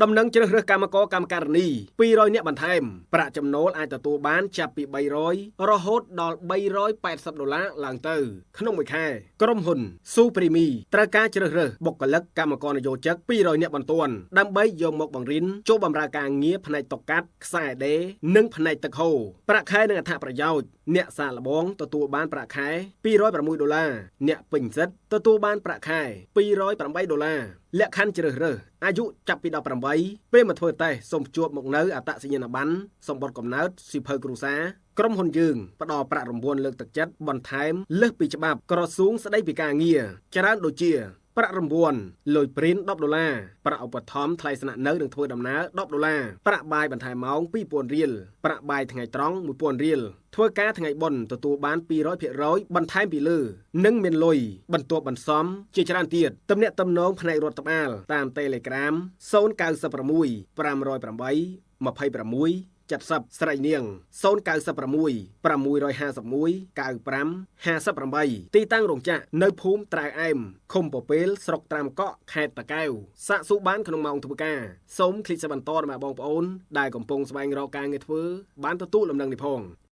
ដំណឹងជ្រើសរើសកម្មករកម្មការិនី200នាក់បន្ថែមប្រាក់ចំណូលអាចទទួលបានចាប់ពី300រហូតដល់380ដុល្លារឡើងទៅក្នុងមួយខែក្រុមហ៊ុនស៊ូព្រីមីត្រូវការជ្រើសរើសបុគ្គលិកកម្មករនយោជិក200នាក់បន្ទាន់ដើម្បីយកមកបង្រៀនចូលបម្រើការងារផ្នែកតុកកាត់ខ្សែដេរនិងផ្នែកទឹកហូរប្រាក់ខែនិងអត្ថប្រយោជន៍អ្នកសាកល្បងទទួលបានប្រាក់ខែ206ដុល្លារអ្នកពេញសិទ្ធិទទួលបានប្រាក់ខែ208ដុល្លារលក្ខខណ្ឌជ្រើសរើសអាយុចាប់ពី18ពេលមកធ្វើតេស្តសូមជួបមកនៅអត្តសញ្ញាណប័ណ្ណសម្បត្តិកំណើតសៀវភៅគ្រួសារក្រុមហ៊ុនយើងផ្ដល់ប្រាក់រង្វាន់លើកទឹកចិត្តបន្ថែមលើសពីច្បាប់ក្រសួងស្ដីពីការងារច្រើនដូចជាប្រាក់រង្វាន់លុយព្រីន10ដុល្លារប្រាក់ឧបត្ថម្ភថ្លៃស្នាក់នៅនិងធ្វើដំណើរ10ដុល្លារប្រាក់បាយបន្ថែមម៉ោង2000រៀលប្រាក់បាយថ្ងៃត្រង់1000រៀលធ្វើការថ្ងៃបុណ្យទទួលបាន200%បន្ថែមពីលើនិងមានលុយបន្ទាប់បន្សំជាច្រើនទៀតទំនាក់ទំនងផ្នែករដ្ឋបាលតាម Telegram 096 508 26 70ស្រីនាង096 651 95 58ទីតាំងរោងចក្រនៅភូមិត្រែអែមឃុំពពេលស្រុកត្រាំកក់ខេត្តតាកែវសាកសួរបានក្នុងម៉ោងធ្វើការសូមคลิกសបន្តដល់បងប្អូនដែលកំពុងស្វែងរកការងារធ្វើបានទទួលលំនឹងនេះផង។